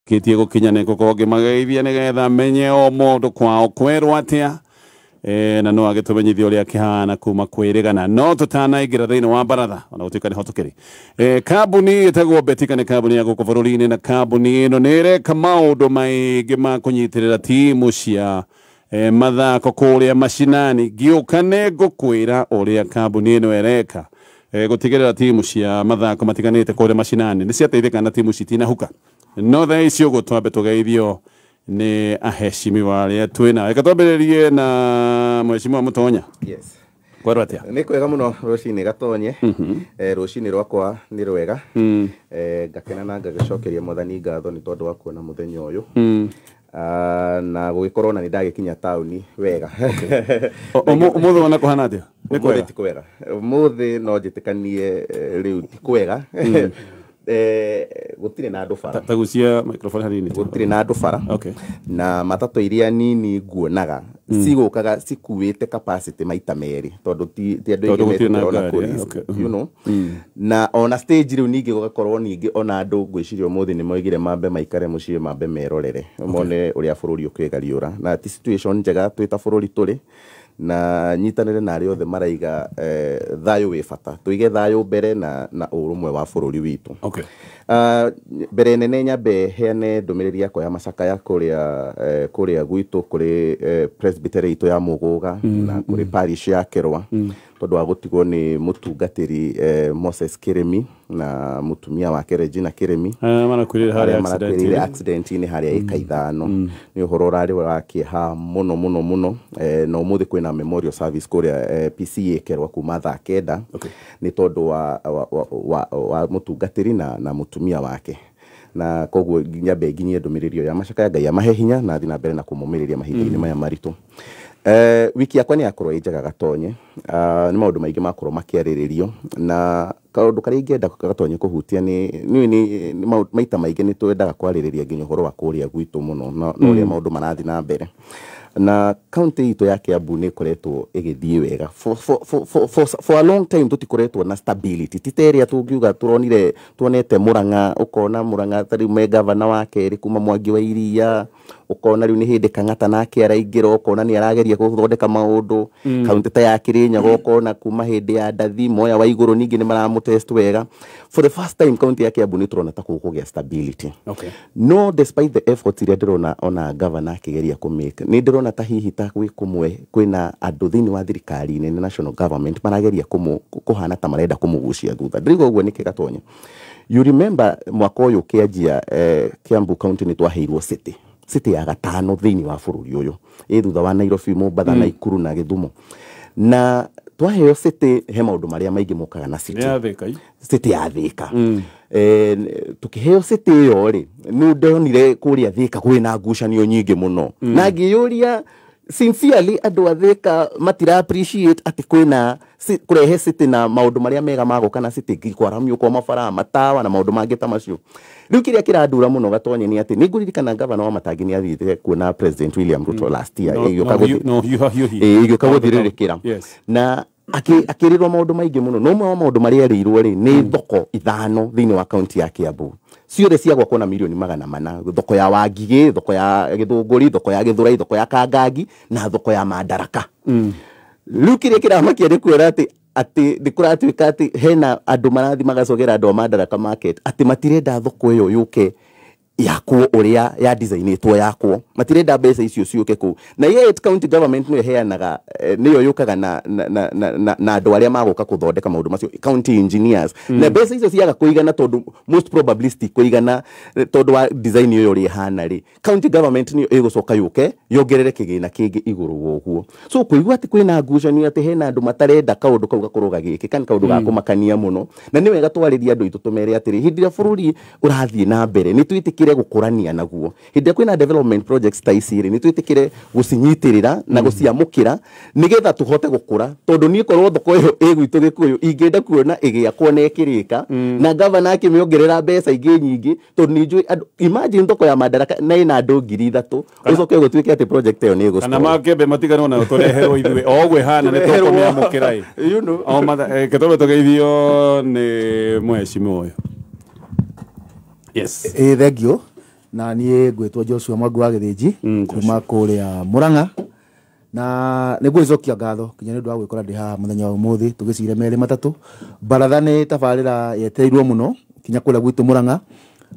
Kitie gũkinya nĩ ngũkorwo ngĩmageithia nĩgetha menye o mũndũ kwao kwerwo atĩa, na no agĩtũmenyithia ũrĩa kĩhana kuma kwĩrĩgana. No tũtanaingĩra thĩinĩ wa baratha, ona gũtuĩka nĩho tũkĩrĩ, kambuni ĩtagwo Betika nĩ kambuni ya gũkũ bũrũri-inĩ, na kambuni ĩno nĩ ĩreka maũndũ maingĩ ma kũnyitĩrĩra timu cia mathako kũrĩa macinani. Ngĩũka nĩ ngũkwĩra ũrĩa kambuni ĩno ĩreka gũtigĩrĩra timu cia mathako matiganĩte kũrĩa macinani nĩ ciateithĩka na timu citinahuka. No thaa ici ũguo twambe tũgeithio nĩ aheshimiwa arĩa twĩna. Reke twambĩrĩrie na mheshimiwa Mũtonya. Yes. Kwerwo atĩa? Nĩ kwega mũno rũcinĩ, Gatonye. Rũcinĩ rwakwa nĩ rwega. Ngakena na ngagĩcokeria Mwathani ngatho nĩ tondũ wa kuona mũthenya ũyũ. Na gũgĩkorwo na nĩ ndagĩkinya taũni wega. Ũmũthĩ wona kũhana atĩa? Nĩ Ũmũthĩ kwega? Ti kwega. Ũmũthĩ no njĩtĩkanie, rĩu ti kwega. Gũtirĩ na andũ bara. Tagucia microphone hanini. Gũtirĩ na andũ bara. Na matatũ iria nini nguonaga cigũkaga cikuĩte capacity maita merĩ, tondũ ti andũ Tondũ aingĩ gũtirĩ na metĩkĩra ona ngari, kũ risk. Na ona stage rĩu ningĩ gũgakorwo ningĩ ona andũ ngwĩciria ũmũthĩ nĩ moigire mambe maikare mũciĩ, mambe merorere mone ũrĩa bũrũri ũkĩgariũra, na ti situation njega twĩ ta bũrũri tũrĩ na nyitanĩre na arĩa othe maraiga thayũ wĩ bata, tũige thayũ mbere na ũrũmwe wa bũrũri witũ. Mbere nene nyambe heane ndũmĩrĩri yakwa ya macakaya kũrĩa gwitũ kũrĩ presbytery itũ ya Mũgũga na kũrĩ parish ya Kerwa, tondũ wa gũtigwo nĩ mũtungatĩri Moses Kĩrĩmi na mũtumia wake Regina Kĩrĩmi, Marakuĩrĩire harĩa arĩa marakuĩrĩire accident. Accident-inĩ harĩa ĩka 5. Nĩ ũhoro ũrarĩ wa kĩeha mũno mũno mũno, na ũmũthĩ kwĩna memorial service kũrĩa PCA Kerwa kuma thaa 9 nĩ tondũ wa mũtungatĩri na mũtumia wake, na koguo nyambe nginyie ndũmĩrĩri ĩyo ya macakaya. Ngai amahe hinya na thiĩ na mbere na kũmũmĩrĩria mahinda-inĩ maya maritũ. Wiki yakwa nĩ yakorwo ĩ njega, Gatonye. Nĩ maũndũ maingĩ makorwo makĩarĩrĩrio, na kaũndũ karĩa ingĩenda, Gatonye, kũhutia nĩ maita maingĩ nĩ twendaga kwarĩrĩria nginya ũhoro wa kũrĩa gwitũ mũno na ũrĩa maũndũ marathiĩ na mbere, na kaunti itũ ya Kiambu nĩ ĩkoretwo ĩgĩthiĩ wega for a long time. Tũtikoretwo na stability ti ta ĩrĩa tũngiuga tũronire tuonete Murang'a. Ũkona Murang'a ta rĩu me gavana wa kerĩ kuma Mwangi wa Iria, ũkona rĩu nĩ hĩndĩ Kang'ata nake araingĩra, ũkona nĩ arageria gũthondeka maũndũ. Kaunti ta ya Kirinyaga, ũkona kuma hĩndĩ ya Ndathi Moya wa Igũrũ ningĩ nĩ maramũtest wega. For the first time kaunti ya Kiambu nĩ tũrona ta gũkũgĩa stability. No despite the efforts iria ndĩrona ona governor akĩgeria kũmake, nĩ ndĩrona ta hihi ta gwĩ kũmwe kwĩna andũ thĩinĩ wa thirikari nene, national government, marageria kũhana ta marenda kũmũgucia thutha. Ndĩraigua ũguo nĩkĩ, Gatonye? You remember mwaka ũyũ ũkĩanjia, Kiambu County nĩ twaheirwo city ya gatano thĩinĩ wa bũrũri ũyũ, ĩ thutha wa Nairobi, Mombatha, Naikuru na Gĩthumo. Na twaheo city, he maũndũ marĩa maingĩ mokaga na city. Nĩ ya Thĩka. City ya Thika. Tukiheo city ĩyo rĩ, nĩ ndonire kũrĩa Thika kwĩna ngucanio nyingĩ mũno, na ngĩyũria sincerely, andũ a Thika matira appreciate atĩ kwĩna kũrehe city na maũndũ marĩa mega magũka na city, kwaramio kwa mabara, matawa na maũndũ mangĩ ta macio. Rĩu kĩrĩa kĩrandura mũno, Gatonye, nĩ atĩ nĩ ngũririkana gavana wa Matangi nĩ athiĩte kuona President William Ruto last year, ĩgĩũka No hiuha hiuhi. Ĩgĩũka gũthirĩrĩkĩra na akĩrĩrwo maũndũ maingĩ mũno, no ũmwe wa maũndũ marĩa erĩirwo rĩ nĩ thoko 5 thĩinĩ wa kaunti ya Kiambu, ciothe cia gwakwo na mirioni 400: thoko ya Wangigĩ, thoko ya Gĩthũngũri, thoko ya Gĩthũrai, thoko ya Kangangi na thoko ya Mandaraka. Rĩu kĩrĩa kĩramakia nĩ kuona atĩ nĩ kũratuĩka atĩ hena andũ marathiĩ magacogera andũ a Madaraka Market atĩ matirenda thoko ĩyo yũke yakwo ũrĩa ya designĩtwo yakwo, matirenda mbeca icio ciũke kũu. Na yet county government nĩyo ĩheanaga, nĩyo yũkaga na andũ arĩa magũka kũthondeka maũndũ macio, county engineers, na mbeca icio ciaga kũigana, tondũ most probably citikũigana, tondũ wa design ĩyo ũrĩa ĩhana rĩ, county government nĩyo ĩgũcoka yũke yongerere kĩgĩna kĩngĩ igũrũ wa ũguo. So kũigua atĩ kwĩna ngucanio atĩ hena andũ matarenda kaũndũ kau gakorwo gagĩkĩka nĩ kaũndũ ga kũmakania mũno, na nĩ wega twarĩrie andũ aitũ tũmere atĩrĩ, hĩndĩ ĩrĩa bũrũri ũrathiĩ na mbere nĩ twĩtĩkĩre gũkũrania naguo. Hĩndĩ ĩrĩa kwĩna development projects ta ici rĩ, nĩ twĩtĩkĩre gũcinyitĩrĩra na gũciamũkĩra nĩgetha tũhote gũkũra, tondũ niĩ korwo thoko ĩyo ĩ gwitũ Gĩkũyũ, ingĩenda kuona ĩgĩakwo na ĩkĩrĩka na gavana akĩmĩongerera mbeca ingĩ nyingĩ, tondũ nĩ njũĩ andũ. Imagine thoko ya Madaraka na ĩna andũ 3,000, ũcoke gũtuĩke atĩ project ĩyo nĩ Kana ĩgũ makembe matiganwo nayo, tũreherwo ithuĩ o ũguo ĩhana nĩ tũkũmĩamũkĩra ĩ. O matha kĩtũme tũgeithio nĩ mheshimiwa ũyũ. Yes. Ĩ, thank you. Na niĩ ngwĩtwo Joshua Mwangi wa Gĩthĩnji kuma kũrĩa Murang'a, na nĩguo icokia ngatho kinya nĩ ũndũ wa gwĩkora ndĩ haha mũthenya wa ũmũthĩ tũgĩcire merĩ matatũ. Baratha nĩ tabarĩra yetereirwo mũno kinya kũrĩa gwitũ Murang'a,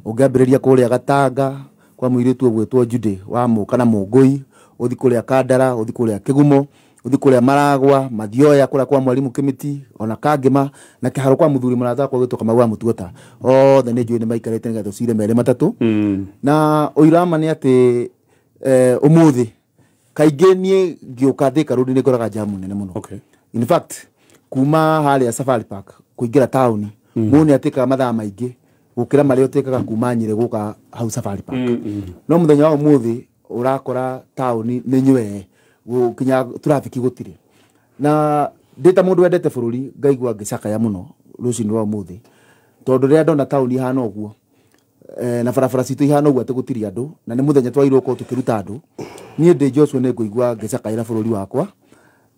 ũngĩambĩrĩria kũrĩa Gatanga kwa mũirĩtu ũgwĩtwo Judy wa Mũka na Mũngũi, ũthi kũrĩa Kandara, ũthi kũrĩa Kĩgumo, uthi kuria Maragwa, Mathioya, kuria kwa Mwalimu Kimiti, ona Kangima na Kiharo kwa muthuri mũrata wakwa gwĩtwo Kamau wa Mutuota, othe nĩ njũĩ nĩ maikarĩte nĩgetha tũcire merĩ matatũ. Na ũira ma nĩ atĩ ũmũthĩ kaingĩ niĩ ngĩũka Thika Road nĩ ngoraga jamu nene mũno. Okay. In fact kuma harĩa Safari Park kũingĩra taũni mũndũ nĩ atĩkaga mathaa maingĩ gũkĩra marĩa ũtĩkaga kuma Nyĩrĩ gũka hau Safari Park. No mũthenya wa ũmũthĩ ũrakora taũni nĩ nywee, gũkinya traffic gũtirĩ. Na ndĩ ta mũndũ wendete bũrũri ngaigua ngĩcakaya mũno rũcinĩ rwa ũmũthĩ, tondũ rĩrĩa ndona taũni ihana ũguo na barabara citũ ihana ũguo atĩ gũtirĩ andũ, na nĩ mũthenya twagĩrĩirwo gũkorwo tũkĩruta andũ, niĩ ndĩ Joshua nĩ ngũigua ngĩcakaĩra bũrũri wakwa.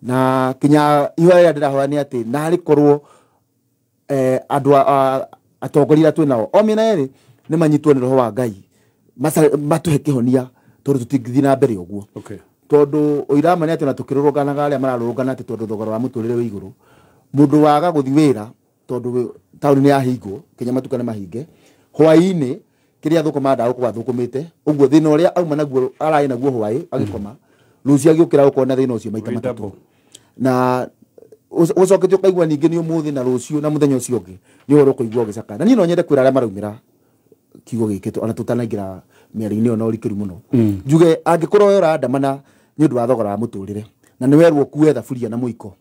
Na kinya ihoya rĩrĩa ndĩrahoya nĩ atĩ narĩ korwo andũ atongoria arĩa twĩ nao o mĩena yerĩ nĩ manyitwo nĩ roho wa Ngai, matũhe kĩhonia, tondũ tũtingĩthiĩ na mbere ũguo. Okay. Tondũ ũira ma nĩ atĩ ona tũkĩrũrũnganaga arĩa mararũrũngana atĩ tondũ thogora wa mũtũrĩre wĩ igũrũ, mũndũ waga gũthiĩ wĩra tondũ taũni nĩ yahingwo, kinya matuka nĩ mahinge, hwaĩ-inĩ kĩrĩa thũkũma ndagũkorwo athũkũmĩte, ũguo thĩna ũrĩa auma naguo ararĩ naguo hwaĩ agĩkoma, rũciũ agĩũkĩra gũkorwo na thĩna ũcio maita matatũ. Na ũcokete ũkaigua ningĩ nĩ ũmũthĩ na rũciũ na mũthenya ũcio ũngĩ nĩ ũhoro ũkũigua ũgĩcakaya. Na niĩ no nyende kwĩra arĩa maraumĩra kiugo gĩkĩ ona tũtanaingĩra mĩario-inĩ ĩyo na ũrikĩru mũno, njuge angĩkorwo we ũrandamana nĩ ũndũ wa thogora wa mũtũrĩre na nĩ werwo ũkue thaburia na mũiko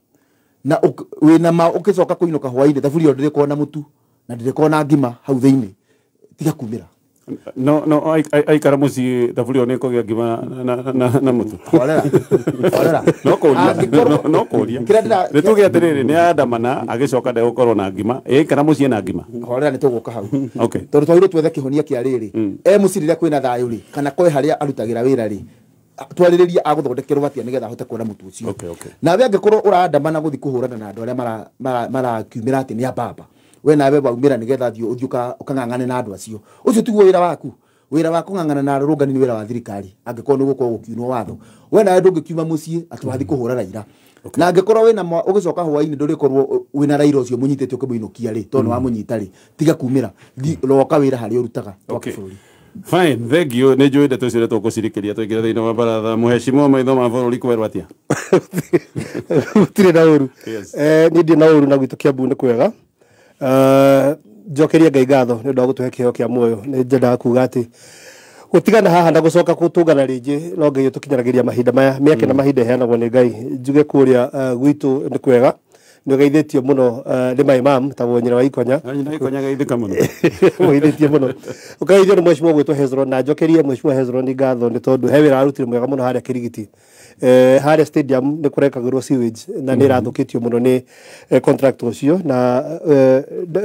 na wĩna ma ũgĩcoka kũinũka hwaĩ-inĩ thaburia ĩyo ndĩrĩkorwo na mũtu na ndĩrĩkorwo na ngima hau thĩinĩ, tiga kumĩra. No aikara mũciĩ thaburia ĩyo nĩ ĩkũgĩa ngima na mũtu. Horera, horera. No kũria, no kũria. Nĩ tuge atĩrĩrĩ, nĩ andamana agĩcoka ndegũkorwo na ngima, ĩikara mũciĩ na ngima. Horera, nĩ tũgũka hau. Okay. Tondũ twagĩrĩirwo twethe kĩhonia kĩa rĩrĩ. E mũciĩ rĩrĩa kwĩna thayũ rĩ, kana kwe harĩa arutagĩra wĩra rĩ, twarĩrĩrie agũthondekerwo atĩa nĩgetha ahote kuona mũtu ũcio. Okay, okay. Nawe angĩkorwo ũrandamana gũthiĩ kũhũrana na andũ arĩa marakiumĩra atĩ nĩ ambamba, we nawe waumĩra nĩgetha thiĩ ũthiĩ ũkang'ang'ane na andũ acio, ũcio tiguo wĩra waku. Wĩra wa kũng'ang'ana na arũrũngani nĩ wĩra wa thirikari angĩkorwo nĩ gũkorwo gũkiunwo watho. We nawe ndũngĩkiuma mũciĩ atĩ wathiĩ kũhũra Raila. Na angĩkorwo wĩna ũgĩcoka hwaĩ-inĩ ndũrĩkorwo wĩna Raila ũcio mũnyitĩte ũkĩmũinũkia rĩ, tondũ nĩ wamũnyita rĩ, tiga kumĩra, roka wĩra harĩa ũrutaga twake bũrũri. Fine, thank you. Nĩ njũĩ ndeto icio tũgũcirikĩria tũingĩre thĩinĩ wa baratha. Mũhecimiwa maitho ma bũrũri kwerwo atĩa? Gũtirĩ na ũru. Niĩ ndirĩ na ũru na gwitũ Kiambu nĩ kwega. Njokeria Ngai ngatho nĩ ũndũ wa gũtũhe kĩheo kĩa muoyo. Nĩ nyendaga kuga atĩ gũtigana haha na gũcoka gũtũngana rĩngĩ no Ngai ũtũkinyanagĩria mahinda maya, mĩaka na mahinda ĩheanagwo nĩ Ngai. Njuge kũrĩa gwitũ nĩ kwega, nĩ ũgeithĩtio mũno nĩ my mom tagwo nyina wa Ikonya. Nyina wa Ikonya geithĩka mũno. Ũgeithĩtio mũno. Ũkageithio nĩ mheshimiwa ũgwĩtwo Hezron, na njokerie mheshimiwa Hezron ngatho nĩ tondũ he wĩra arutire mwega mũno harĩa Kĩrigiti. Harĩa stadium nĩ kũrekagĩrwo sewage na nĩ ĩrathũkĩtio mũno nĩ contract ũcio, na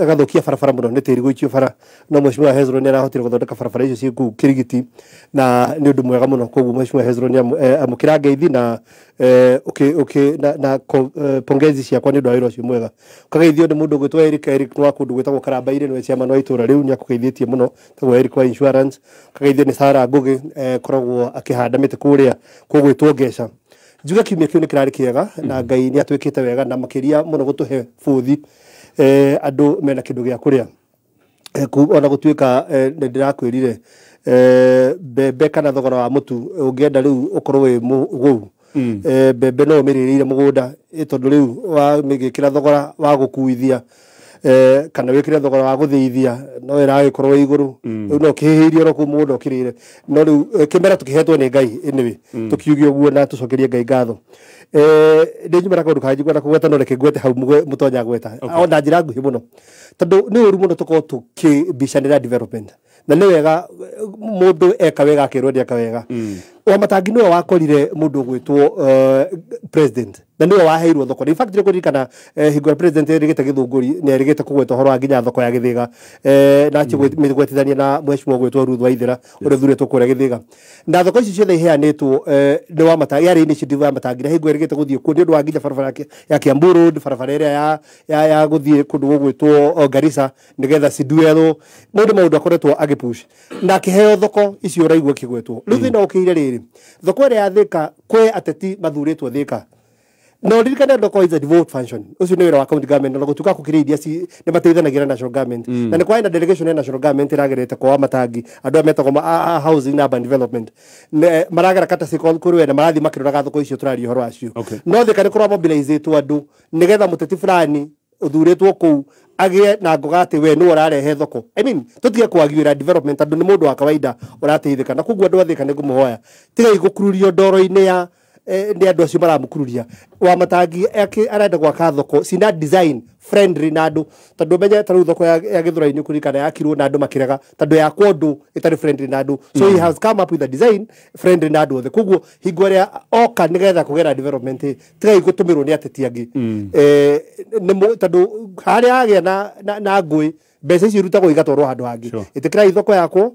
agathũkia barabara mũno nĩ tĩri gũikio bara, no mheshimiwa Hezron nĩ arahotire gũthondeka barabara icio ciĩ kũu Kĩrigiti na nĩ ũndũ mwega mũno. Koguo mheshimiwa Hezron nĩ amũkĩra ngeithi na na pongezi ciakwa nĩ ũndũ wa wĩra ũcio mwega. Ũkageithio nĩ mũndũ ũgwĩtwo Eric. Eric nĩ wa kũndũ gwĩtagwo Karambairĩ, nĩwe chairman wa itũũra rĩu, nĩ akũgeithĩtie mũno, tagwo Eric wa insurance. Ũkageithio nĩ Sarah Ngũgĩ, koragwo akĩhanda mĩtĩ kũrĩa kũgwĩtwo Ngeca. Njuge kiumia kĩu nĩ kĩrarĩ kĩega na Ngai nĩ atwĩkĩte wega na makĩria mũno gũtũhe bũthi, andũ mena kĩndũ gĩa kũrĩa. Ona gũtuĩka nĩ ndĩrakwĩrire mbembe kana thogora wa mũtu ũngĩenda rĩu ũkorwo wĩ mũgũu, mbembe no ũmĩrĩrĩire mũgũnda, tondũ rĩu wamĩgĩkĩra thogora wa gũkuithia kana wĩkĩre thogora wa gũthĩithia no ĩragĩkorwo ĩ igũrũ, rĩu no ũkĩhĩhĩirie oro kũu mũgũnda ũkĩrĩre. No rĩu kĩmera tũkĩhetwo nĩ Ngai anyway, tũkiuge ũguo na tũcokerie Ngai ngatho. Ndĩ nyuma na kaũndũ kangĩ ngwenda kũgweta, no reke ngwete hau mũtonya gweta ona njĩra nguhĩ mũno, tondũ nĩ ũru mũno tũkorwo tũkĩmbicanĩra development, na nĩ wega mũndũ eka wega akĩrwo nĩ eka wega. Wamatangi niwe wakorire mũndũ ũgwĩtwo president na niwe waheirwo thoko. In fact nĩkũririkana hingo ĩrĩa president erĩgĩte Gĩthũngũri nĩ erĩgĩte kũgweta ũhoro wa nginya thoko ya Gĩthĩga, na akĩmĩgwetithania na mheshimiwa ũgwĩtwo Ruth Waithera ũrĩa ũthurĩtwo kũrĩa Gĩthĩga. Na thoko ici ciothe iheanĩtwo nĩ Wamatangi, yarĩ initiative ya Wamatangi, na hingo erĩgĩte gũthiĩ kuo nĩ ũndũ wa nginya barabara ya Kiambu Road, barabara ĩrĩa ya gũthiĩ kũndũ gũgwĩtwo Garissa nĩgetha ciduerwo maũndũ akoretwo agĩpush na akĩheo thoko icio ũraigua kĩgwetwo. Rĩu thĩna ũkĩire rĩrĩ, thoko ĩrĩa ya Thika kwĩ ateti mathurĩtwo Thika. No ririkane thoko is a devolved function. Ũcio nĩ wĩra wa county government, na gũtuĩka gũkĩrĩ iria nĩ mateithanagia na national government. Na nĩ kwarĩ na delegation ya national government ĩragerete kwa Wamatangi, andũ aya metagwo housing na urban development. Maragera kata kũrĩ we na marathiĩ makĩroraga thoko icio tũraria ũhoro wacio. No Thika nĩ kũramobilizĩtwo andũ nĩgetha mũteti fulani ũthurĩtwo kũu agĩe na ngoga atĩ we nĩwe ũrarehe thoko. I mean, tũtige kwagiwĩra development andũ nĩ mũndũ wa kawaida ũrateithĩka. Na koguo andũ a Thika nĩ ngũmũhoya tigai gũkururio ndoro-inĩ ya nĩ andũ acio maramũkururia. Wamatangi arenda gwaka thoko cina design friendly na andũ, tondũ menye ta rĩu thoko ya Gĩthũrai-inĩ kũririkana yakirwo na andũ makĩrega tondũ yakwo ũndũ ĩtarĩ friendly na andũ. So he has come up with a design friendly na andũ othe. Koguo hingo ĩrĩa oka nĩgetha kũgera development, tigai gũtũmĩrwo nĩ ateti angĩ. Tondũ harĩa agĩa na ngũĩ, mbeca icio irutagwo igatwarwo handũ hangĩ. Ĩtĩkĩrai thoko yakwo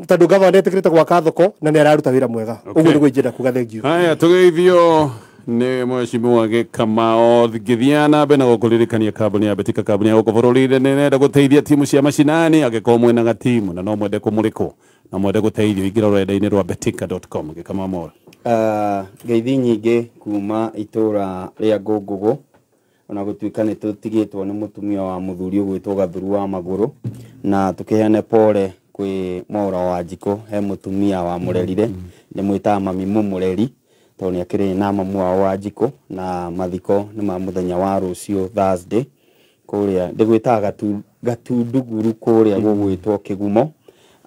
tondũ gavana nĩetĩkĩrĩte gwaka thoko na nĩ araruta wĩra mwega. Ũguo nĩguo ingĩenda kuga thengiũ. Haya, tũgeithio nĩ mheshimiwa Gĩkamau. Ngĩthiĩ na mbere na gũkũririkania kambuni ya Betika, kambuni ya gũkũ bũrũri-inĩ nĩ ĩrenda gũteithia timu cia macinani. Angĩkorwo mwĩna gatimu na no mwende kũmũrĩkwo na mwende gũteithio, ingĩra rũrenda-inĩ rwa betika.com. Gĩkamau Mwaura. Ngeithi nyingĩ kuma itũra rĩa Ngũngũgũ, ona gũtuĩka nĩ tũtigĩtwo nĩ mũtumia wa mũthuri ũgwĩtwo Gathuru wa Magũrũ, na tũkĩheane pole kwĩ Mwaura wa Njikũ, he mũtumia wa mũrerire nĩ mwĩtaga mami mũmũreri tondũ nĩ akĩrĩ na mamu wao wa Njikũ, na mathiko nĩ ma mũthenya wa rũciũ Thursday kũrĩa ndĩgwĩtaga Gatunduguru kũrĩa gũgwĩtwo Kĩgumo,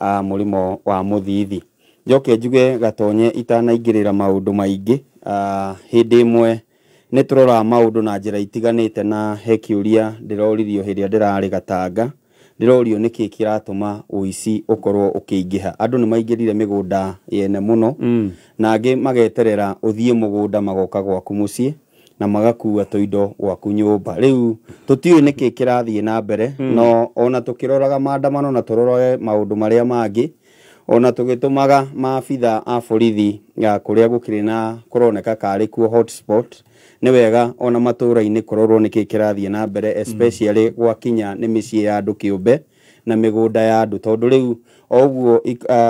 mũrĩmo wa Mũthithi. Njoke njuge Gatonye itanaingĩrĩra maũndũ maingĩ, hĩndĩ ĩmwe nĩ tũroraga maũndũ na njĩra itiganĩte, na he kĩũria ndĩroririo hĩndĩ ĩrĩa ndĩrarĩ Gatanga, ndĩrorio nĩkĩ kĩratũma ũici ũkorwo ũkĩingĩha. Andũ nĩ maingĩrire mĩgũnda yene mũno, na angĩ mageterera ũthiĩ mũgũnda magoka gwaku mũciĩ na magakua tũindo gwaku nyũmba. Rĩu tũtiũĩ nĩkĩ kĩrathiĩ na mbere, no ona tũkĩroraga maandamano na tũrorage maũndũ marĩa mangĩ, ona tũgĩtũmaga maabitha a borithi kũrĩa gũkĩrĩ na kũroneka karĩ kuo hotspot, nĩ wega ona matũra-inĩ kũrorwo nĩkĩ kĩrathiĩ na mbere, especially gwakinya nĩ mĩciĩ ya andũ kĩũmbe na mĩgũnda ya andũ, tondũ rĩu o ũguo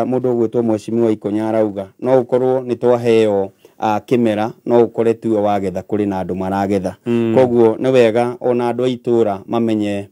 mũndũ ũgwĩtwo mheshimiwa Ikonya arauga no ũkorwo nĩ twaheo kĩmera, no ũkore tuwe wagetha kũrĩ na andũ maragetha. Koguo nĩ wega ona andũ a itũra mamenye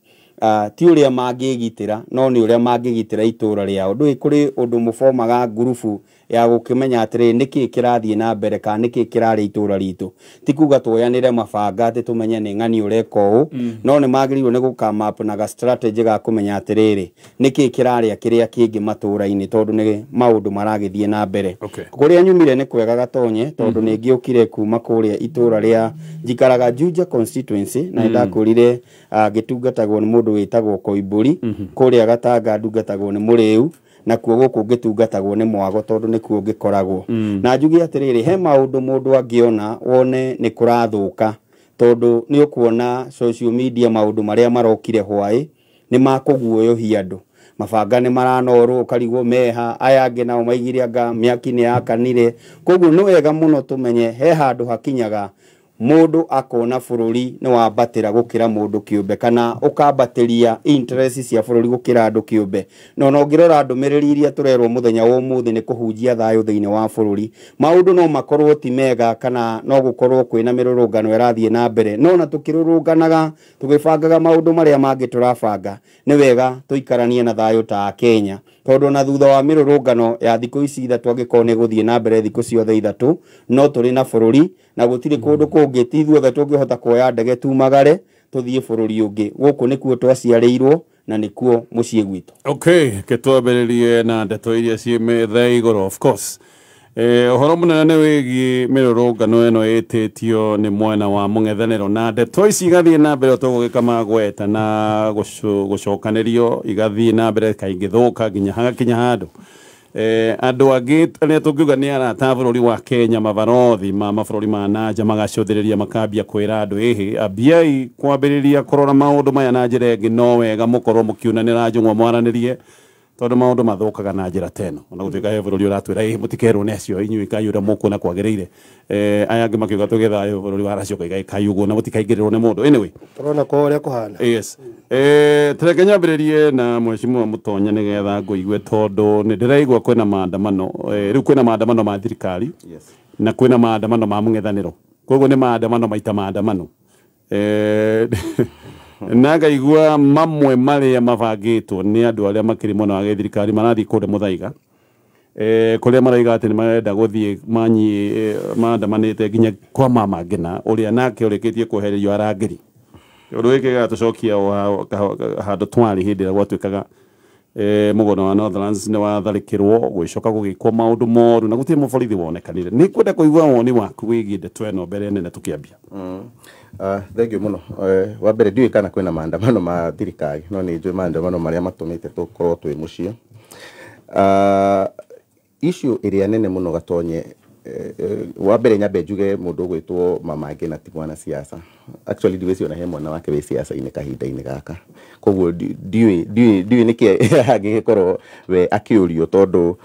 ti ũrĩa mangĩgitĩra, no nĩ ũrĩa mangĩgitĩra itũra rĩao. Ndũĩ kũrĩ ũndũ mũbomaga ngurubu ya gũkĩmenya atĩrĩrĩ nĩkĩ kĩrathiĩ na mbere kana nĩkĩ kĩrarĩ itũra ritũ. Ti kuga tuoyanĩre mabanga atĩ tũmenye nĩ ng'ani ũreka ũũ, no nĩ magĩrĩirwo nĩ gũkama up na ga strategy ga kũmenya atĩrĩrĩ nĩkĩ kĩrarĩa kĩrĩa kĩngĩ matũra-inĩ, tondũ nĩ maũndũ maragĩthiĩ na mbere. Kũrĩa nyumire nĩ kwega Gatonye, tondũ nĩ ngĩũkire kuma kũrĩa itũra rĩa njikaraga Juja constituency, na nĩndakũrire ngĩtungatagwo nĩ mũndũ wĩtagwo Koimbũri, kũrĩa Gatanga ndungatagwo nĩ Mũrĩu, na kuo gũkũ ngĩtungatagwo nĩ Mwago tondũ nĩkuo ngĩkoragwo. Na njuge atĩrĩrĩ, he maũndũ mũndũ angĩona wone nĩ kũrathũka, tondũ nĩ ũkuona social media maũndũ marĩa marokire hwaĩ nĩ makũguoyohia andũ. Mabanga nĩ maranorwo ũkarigwo meha, aya angĩ nao maigire anga mĩaki nĩ yakanire. Koguo nĩ wega mũno tũmenye he handũ hakinyaga mũndũ akona bũrũri nĩ wambatĩra gũkĩra mũndũ kĩũmbe, kana ũkambatĩria interest cia bũrũri gũkĩra andũ kĩũmbe. No ũngĩrora ndũmĩrĩri iria tũrerwo mũthenya wa ũmũthĩ nĩ kũhunjia thayũ thĩinĩ wa bũrũri, maũndũ no makorwo ti mega kana no gũkorwo kwĩna mĩrũrũngano ĩrathiĩ na mbere, no na tũkĩrũrũnganaga tũgĩbangaga maũndũ marĩa mangĩ tũrabanga, nĩ wega tũikaranie na thayũ ta Kenya, tondũ na thutha wa mĩrũrũngano ya thikũ ici ithatũ angĩkorwo nĩ gũthiĩ na mbere thikũ ciothe ithatũ, no tũrĩ na bũrũri na gũtirĩ kũndũ kũngĩ, ti ithuothe tũngĩhota kuoya ndege tumagare tũthiĩ bũrũri ũngĩ. Gũkũ nĩkuo twaciarĩirwo na nĩkuo mũciĩ gwitũ. Okay, ketwambĩrĩrie na ndeto iria ciĩ metha igũrũ. Of course ũhoro mũnene nĩ wĩgiĩ mĩrũrũngano ĩno ĩtĩtio nĩ mwena wa mũng'ethanĩro, na ndeto ici igathiĩ na mbere tũgũgĩka magweta na gũcokanĩrio, igathiĩ na mbere kaingĩthũka nginya hagakinya handũ. Andũ angĩ arĩa tũngiuga nĩ arata a bũrũri wa Kenya, mabarothi ma mabũrũri ma nanja magacũthĩrĩria makambia kwĩra andũ ĩhĩ ambiai kwambĩrĩria kũrora maũndũ maya na njĩra ĩngĩ, no wega mũkorwo mũkiunanĩra njũng'wa mwaranĩrie tondũ maũndũ mathũkaga na njĩra ta ĩno. Ona gũtuĩka he bũrũri ũratwĩra ĩhĩ mũtikerwo nĩ acio inyuĩ ĩkai ũrĩa mũkuona kwagĩrĩire, aya angĩ makiuga tũgĩ thayũ bũrũri wa Russia ũkaiga ĩkai ũguo na mũtikaingĩrĩrwo nĩ mũndũ. Anyway, tũrona kwa ũrĩa kũhana. Yes, tereke nyambĩrĩrie na mheshimiwa Mũtonya nĩgetha ngũigue tondũ nĩ ndĩraigua kwĩna maandamano, rĩu kwĩna maandamano ma thirikari. Yes. Na kwĩna maandamano ma mũng'ethanĩro, koguo nĩ maandamano maita maandamano, na ngaigua mamwe marĩa mabangĩtwo nĩ andũ arĩa makĩrĩ mwena wa gĩthirikari marathiĩ kũrĩa Mũthaiga, kũrĩa maraiga atĩ nĩ marenda gũthiĩ manyi maandamanĩte nginya kwa Mama Ngina ũrĩa nake ũrĩkĩtie kwehererio arangĩri. Ũndũ gĩkĩ gĩgatũcokia o handũ twarĩ hĩndĩ ĩrĩa gwatuĩkaga mũgũnda wa Northlands nĩ watharĩkĩrwo, gũgĩcoka gũgĩkwo maũndũ moru na gũtirĩ mũborithi wonekanire. Nĩ kwenda kũigua woni waku wĩgiĩ ndeto ĩno mbere nene tũkĩambia. Thank you mũno. Wa mbere ndiũĩ kana kwĩna maandamano ma thirikari, no nĩ njũĩ maandamano marĩa matũmĩte tũkorwo twĩ mũciĩ. Issue ĩrĩa nene mũno Gatonye, wa mbere nyambe njuge mũndũ ũgwĩtwo Mama Ngina ti mwana siasa. Actually ndiwĩciria ona he mwana wake wĩ siasa-inĩ kahinda-inĩ gaka, koguo ndiũĩ nĩkĩ angĩgĩkorwo we akĩũrio tondũ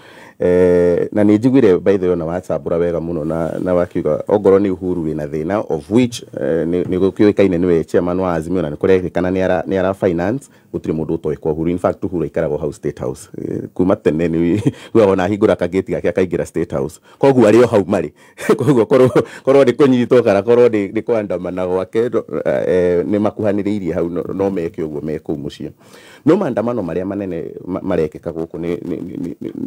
na nĩ njiguire by the way ona wacambũra wega mũno na wakiuga ongorwo nĩ Uhuru wĩna thĩna, of which nĩ gũkĩũĩkaine nĩwe chairman wa Azimio na nĩ kũrekĩkana nĩ ara finance, gũtirĩ mũndũ ũtoĩ kwa Uhuru. In fact Uhuru aikaragwo hau State House, kuma tene nĩ ona ahingũra kagĩti gake akaingĩra State House, koguo arĩ o hau marĩ. Koguo korwo nĩ kũnyitwo kana korwo nĩ kũandamana gwake, nĩ makuhanĩrĩirie hau, no meke ũguo me kũu mũciĩ. No maandamano marĩa manene marekĩka gũkũ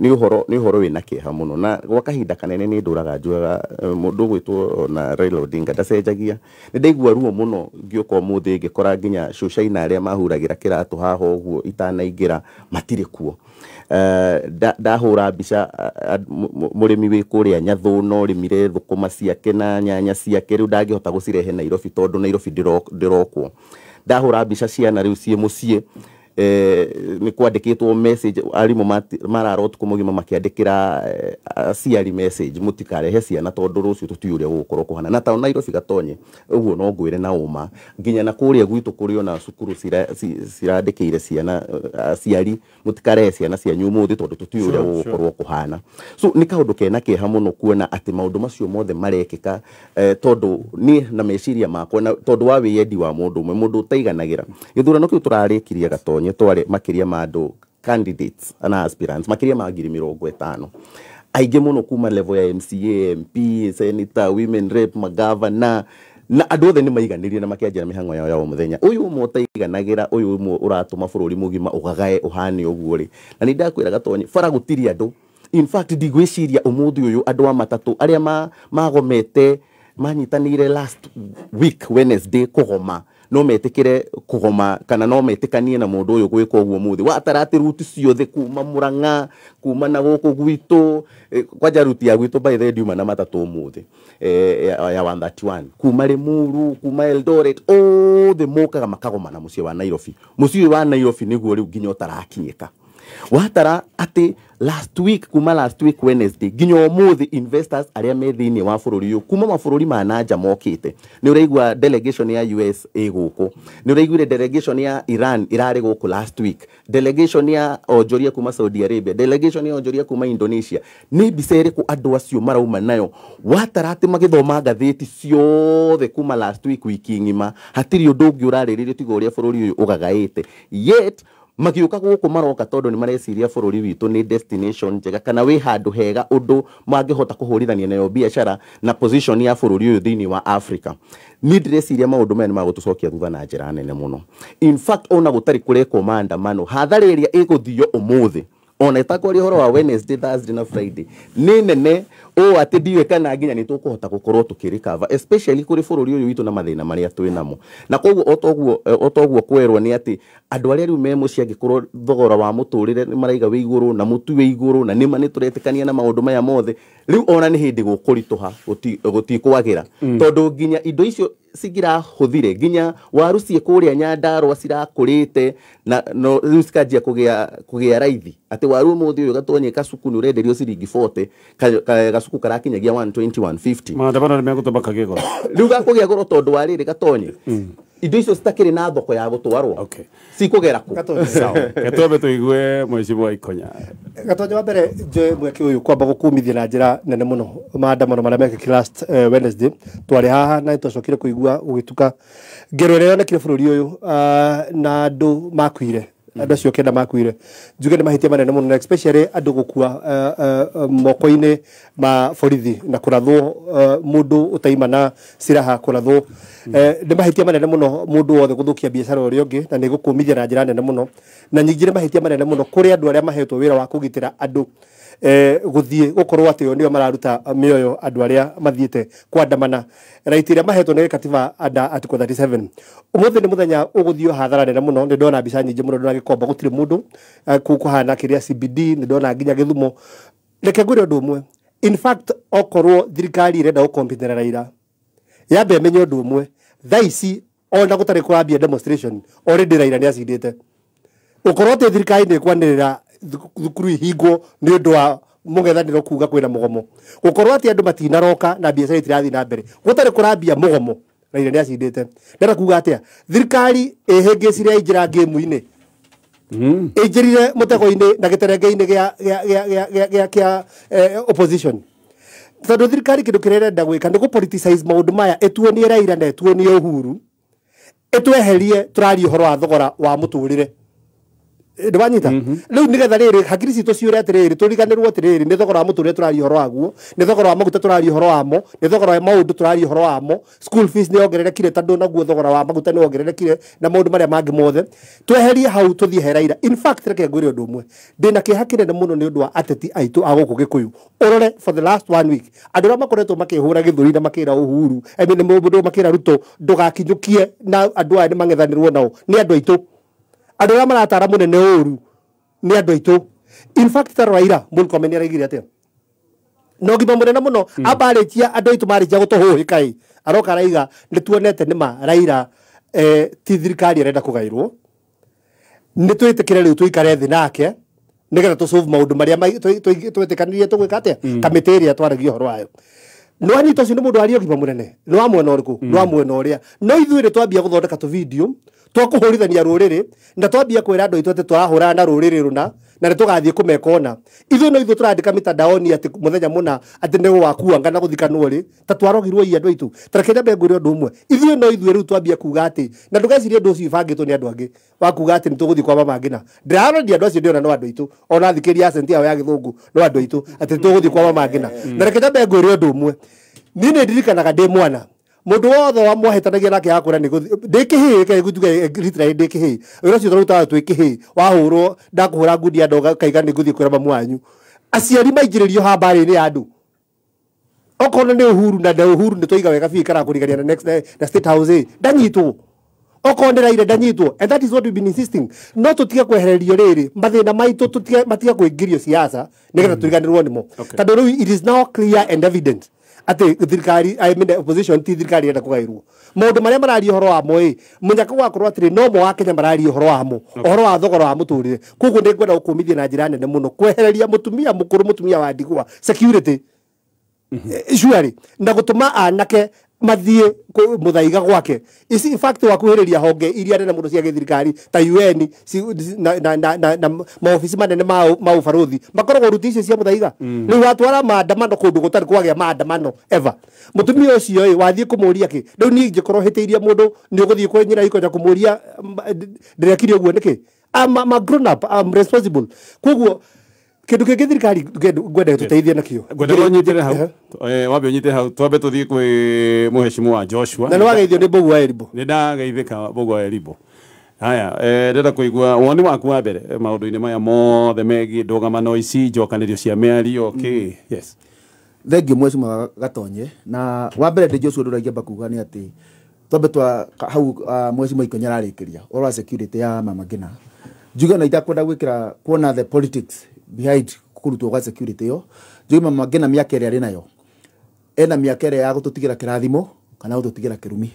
nĩ ũhoro wĩna kĩeha mũno, na gwa kahinda kanene nĩ ndũraga njugaga mũndũ ũgwĩtwo na Raila Odinga ndacenjagia. Nĩ ndaigua ruo mũno ngĩũka ũmũthĩ ngĩkora nginya cũcaina arĩa mahuragĩra kĩratũ haha ũguo itanaingĩra matirĩ kuo. Ndahũra mbica mũrĩmi wĩ kũrĩa Nyathũna ũrĩmire thũkũma ciake na nyanya ciake, rĩu ndangĩhota gũcirehe Nairobi tondũ Nairobi ndĩrokwo. Ndahũra mbica ciana rĩu ciĩ mũciĩ, nĩ kwandĩkĩtwo message, arimũ marara ũtukũ mũgima makĩandĩkĩra aciari message mũtikarehe ciana tondũ rũciũ tũtiũĩ ũrĩa gũgũkorwo kũhana. Na ta Nairobi Gatonye ũguo no ngwĩre na ũma, nginya na kũrĩa gwitũ kũrĩ ona cukuru cirandĩkĩire ciana aciari mũtikarehe ciana cianyu ũmũthĩ tondũ tũtiũĩ ũrĩa gũgũkorwo kũhana. So nĩ kaũndũ kena kĩeha mũno kuona atĩ maũndũ macio mothe marekĩka, tondũ niĩ na meciria makwa na tondũ wa wĩyendi wa mũndũ ũmwe, mũndũ ũtaiganagĩra. Gĩthurano kĩu tũrarĩkirie Gatonye twarĩ makĩria ma andũ candidates na aspirants makĩria ma 50,000, aingĩ mũno kuma level ya MCA, MP, senator, women rep, magavana, na andũ othe nĩ maiganĩrie na makĩanjia mĩhang'o yao ya o mũthenya. Ũyũ ũmwe ũtaiganagĩra, ũyũ ũmwe ũratũma bũrũri mũgima ũgagae ũhane ũguo rĩ, na nĩ ndakwĩra Gatonye bara gũtirĩ andũ. In fact ndigwĩciria ũmũthĩ ũyũ andũ a matatũ arĩa magomete manyitanĩire last week Wednesday kũgoma no metĩkĩre kũgoma kana no metĩkanie na mũndũ ũyũ gwĩka ũguo ũmũthĩ. Watara atĩ ruti ciothe kuma Murang'a, kuma na gũkũ gwitũ, kwanja ruti ya gwitũ by the way ndiuma na matatũ ũmũthĩ, ya 131, kuma Limuru, kuma Eldoret, othe mokaga makagoma na mũciĩ wa Nairobi. Mũciĩ wa Nairobi nĩguo rĩu nginya ũtarakinyĩka. Watara atĩ last week, kuma last week Wednesday nginya ũmũthĩ investors arĩa me thĩinĩ wa bũrũri ũyũ kuma mabũrũri ma nanja mokĩte. Nĩ ũraigua delegation ya US ĩ gũkũ, nĩ ũraiguire delegation ya Iran ĩrarĩ gũkũ last week, delegation ya onjoria kuma Saudi Arabia, delegation ya onjoria kuma Indonesia. Nĩ mbica ĩrĩkũ andũ acio marauma nayo? Watara atĩ magĩthoma ngathĩti ciothe kuma last week wiki ng'ima hatirĩ ũndũ ũngĩ ũrarĩrĩrio tiga ũrĩa bũrũri ũyũ ũgagaĩte. Yet magĩũka gũkũ maroka tondũ nĩ mareciria bũrũri witũ nĩ destination njega kana wĩ handũ hega ũndũ mangĩhota kũhũrithania nayo biacara na position ya bũrũri ũyũ thĩinĩ wa Africa. Niĩ ndĩreciria maũndũ maya nĩ magũtũcokia thutha na njĩra nene mũno. In fact ona gũtarĩ kũrekwo maandamano, hathara ĩrĩa ĩgũthio ũmũthĩ ona ĩtakwaria ũhoro wa Wednesday, Thursday na Friday nĩ nene ũũ atĩ ndiũĩ kana nginya nĩ tũkũhota gũkorwo tũkĩrecover, especially kũrĩ bũrũri ũyũ witũ na mathĩna marĩa twĩ namo. Na koguo o toguo kwerwo nĩ atĩ andũ arĩa rĩu me mũciĩ angĩkorwo thogora wa mũtũrĩre nĩ maraiga wĩ igũrũ na mũtu wĩ igũrũ na nĩma nĩ tũretĩkania na maũndũ maya mothe, rĩu ona nĩ hĩndĩ gũkũritũha gũtikwagĩra tondũ nginya indo icio cingĩrahũthire nginya waru ciĩ kũrĩa Nyandarũa cirakũrĩte na no rĩu cikanjia kũgĩa raithi atĩ waru ũmũthĩ ũyũ Gatonye kacuku nĩ ũrenderio ciringi 40, gacuku karakinyagia 120 150. Maandamano nĩ megũtũma kagĩe goro. Rĩu gakũgĩa goro tondũ wa rĩrĩ Gatonye indo icio citakĩrĩ na thoko ya gũtwarwo. Okay. Cikũgera kũ? Sawa. Getwambe tũigue mheshimiwa Ikonya. Gatonye, wa mbere njoe mweke ũyũ kwamba gũkũmithia na njĩra nene mũno maandamano marĩa mekĩkire last Wednesday. Twarĩ haha na nĩtwacokire kũigua gũgĩtuka ngero ĩrĩa yonekire bũrũri ũyũ, na andũ makuire, andũ acio 9 makuire. Njuge nĩ mahĩtia manene mũno, na especially andũ gũkua moko-inĩ ma borithi na kũrathwo, mũndũ ũtaima na silaha kũrathwo. Nĩ mahĩtia manene mũno mũndũ wothe gũthũkia biacara ũrĩa ũngĩ, na nĩ gũkũmithia na njĩra nene mũno. Na ningĩ nĩ mahĩtia manene mũno kũrĩ andũ arĩa mahetwo wĩra wa kũgitĩra andũ, gũthiĩ gũkorwo atĩ o nĩo mararuta mĩoyo andũ arĩa mathiĩte kwandamana right ĩrĩa mahetwo nĩ katiba under article 37. Ũmũthĩ nĩ mũthenya ũgũthiĩ hathara nene mũno. Nĩ ndona mbica nyingĩ mũno, ndona Gĩkomba gũtirĩ mũndũ, kũu kũhana kĩrĩa CBD, nĩ ndona nginya Gĩthumo. Reke ngwĩre ũndũ ũmwe, in fact okorwo thirikari ĩrenda gũkompete na Raila, yambe ĩmenye ũndũ ũmwe, thaa ici ona gũtarĩ kũrambia demonstration, already Raila nĩ acindĩte. Ũkorwo atĩ thirikari nĩ ĩkwanĩrĩra thukuru ihingwo nĩ ũndũ wa mũng'ethanĩro kuga kwĩna mũgomo, gũkorwo atĩ andũ matinaroka na biacara itirathiĩ na mbere gũtarĩ kũrambia mũgomo, Raila nĩ acindĩte. Ndĩrenda kuga atĩa, thirikari ĩhĩngĩcire yaingĩra ngĩmu-inĩ, ĩingĩrire mũtego-inĩ na gĩterenge-inĩ gĩa opposition, tondũ thirikari kĩndũ kĩrĩa ĩrenda gwĩka nĩ gũ-politicize maũndũ maya, ĩtuonie Raila na ĩtuonie Uhuru, ĩtweherie tũraria ũhoro wa thogora wa mũtũrĩre. Ndĩwanyita rĩu nĩgetha rĩrĩ hakiri citũ ciũre atĩrĩrĩ, tũriganĩrwo atĩrĩrĩ nĩ thogora wa mũtũrĩre tũraria ũhoro waguo, nĩ thogora wa maguta tũraria ũhoro wamo, nĩ thogora wa maũndũ tũraria ũhoro wamo. School fees nĩ yongererekire tondũ naguo thogora wa maguta nĩ wongererekire na maũndũ marĩa mangĩ mothe. Tweherie hau tũthiĩ he Raila. In fact reke ngwĩre ũndũ ũmwe, ndĩna kĩeha kĩnene mũno nĩ ũndũ wa ateti aitũ a gũkũ Gĩkũyũ. Ũrore for the last 1 week andũ arĩa makoretwo makĩhũra gĩthũri na makĩra Uhuru, I mean mũndũ makĩra Ruto ndũgakinyũkie na andũ aya nĩ mang'ethanĩrwo nao nĩ andũ aitũ. Andũ arĩa maratara mũnene ũru nĩ andũ aitũ. In fact ta Raila Murkomen nĩ araigire atĩa no ngima mũnene mũno ambarĩkia andũ aitũ marĩkia gũtũhũhĩka ĩ, aroka araiga nĩ tuonete nĩma Raila ti thirikari arenda kũgaĩrwo, nĩ twĩtĩkĩre rĩu tũikare thĩ nake nĩgetha tũ solve maũndũ marĩa twĩtĩkanĩrie tũgwĩka atĩa kamĩtĩ ĩrĩa twaragia ũhoro wayo. No anyita ũcio nĩ mũndũ aria ũgima mũnene, nĩ wa mwena ũrĩkũ, nĩ wa mwena ũrĩa. No ithuĩ nĩ twambia gũthondeka tũvideo twakũhũrithania rũrĩrĩ na twambia kwĩra andũ aitũ atĩ tũrahũrana na rũrĩrĩ rũna na nĩ tũgathiĩ kũmeka ũna. Ithuĩ no ithuĩ tũrandĩka mitandaoni atĩ mũthenya mũna atĩ nĩ wakuanga na gũthikanwo rĩ, ta twarogirwo i andũ aitũ. Ta reke nyambe ngwĩre ũndũ ũmwe, ithuĩ no ithuĩ rĩu twambia kuga atĩ, na ndũgecirie ũndũ ũcio ibangĩtwo nĩ andũ angĩ wa kuga atĩ nĩ tũgũthiĩ kwa mama Ngina. Ndĩraroria andũ acio ndĩrona no andũ aitũ, ona thikĩria accent yao ya gĩthũngũ no andũ aitũ atĩ tũgũthiĩ kwa mama Ngina. Na reke nyambe ngwĩre ũndũ ũmwe, niĩ nĩ ndirikanaga ndĩ mwana mundu wothe wa mwahĩtanagia nake yakũra nĩ ndĩ kĩhĩĩ ke gũtuge literally ndĩ kĩhĩĩ wĩra ũcio tũrutaga twĩ kĩhĩĩ wahũrwo ndakũhũra ngundi ya ndoga kaiga nĩ ngũthiĩ kwĩra mamu wanyu. Aciari maingĩrĩrio haha mbarĩ-inĩ ya andũ okorwo nĩ Uhuru na nĩ Uhuru nĩ twaiga wega biũ karakũrigania na next na State House ndanyitwo, okorwo nĩ Raila ndanyitwo, and that is what we've been insisting. No tũtige kwehererio rĩrĩ mathĩna maitũ, tũtige matige kũingĩrio siasa nĩgetha tũriganĩrwo nĩmo, tondũ rĩu it is now clear and evident atĩ thirikari, I mean opposition ti thirikari ĩrenda kũgaĩrwo maũndũ marĩa mararia ũhoro wamo ĩ mũnyaka gwakorwo atĩrĩ no mo wa Kenya mararia ũhoro wamo, ũhoro wa thogora wa mũtũrĩre. Koguo nĩ ngwenda gũkũmithia na njĩra nene mũno kwehereria mũtumia mũkũrũ, mũtumia wa ndigwa security surely, na gũtũma anake mathiĩ mũthaiga gwake. Ici in fact wakuhĩrĩria honge iria nene mũno cia gĩthirikari ta UN na maobici manene ma ũbarũthi makoragwo ruti icio cia mũthaiga. Rĩu watwara maandamano kũndũ gũtarĩ kwagĩa maandamano ever, mũtumia ũcio ĩ wathiĩ kũmũria kĩ? Rĩu niĩ ingĩkorwo hĩtĩirie mũndũ nĩ ũgũthiĩ kwĩ nyina ikonya kũmũria ndĩrekire ũguo nĩkĩ? I'm a grown up, I'm responsible. Koguo kindu kingi thirikari ngwenda tuteithie nakio. Ngwenda ũnyitĩre hau, wambe ũnyite hau twambe tũthiĩ kwĩ mũheshimu Joshua. Na nĩwageithio nĩ Mbũgua Elibo. Nĩ ndageithĩka Mbũgua Elibo. Haya, ndĩrenda kũigua woni waku wa mbere maũndũ-inĩ maya mothe megiĩ ndũgamano ici, njokanĩrio cia mĩario, okay. Yes. Thengiũ mheshimiwa Gatonye, na wa mbere ndĩ Joshua ũndũ ũrĩa kuga nĩ atĩ twambe twa hau mheshimiwa Ikonya ararĩkĩria ũhoro wa security ya Mama Ngina. Njuge ona itakwenda gwĩkĩra kuona the politics behind kũrutwo gwa security ĩyo. Njuge Mama Ngina mĩaka ĩrĩa arĩ nayo, ena mĩaka ĩrĩa ya gũtũtigĩra kĩrathimo kana gũtũtigĩra kĩrumi.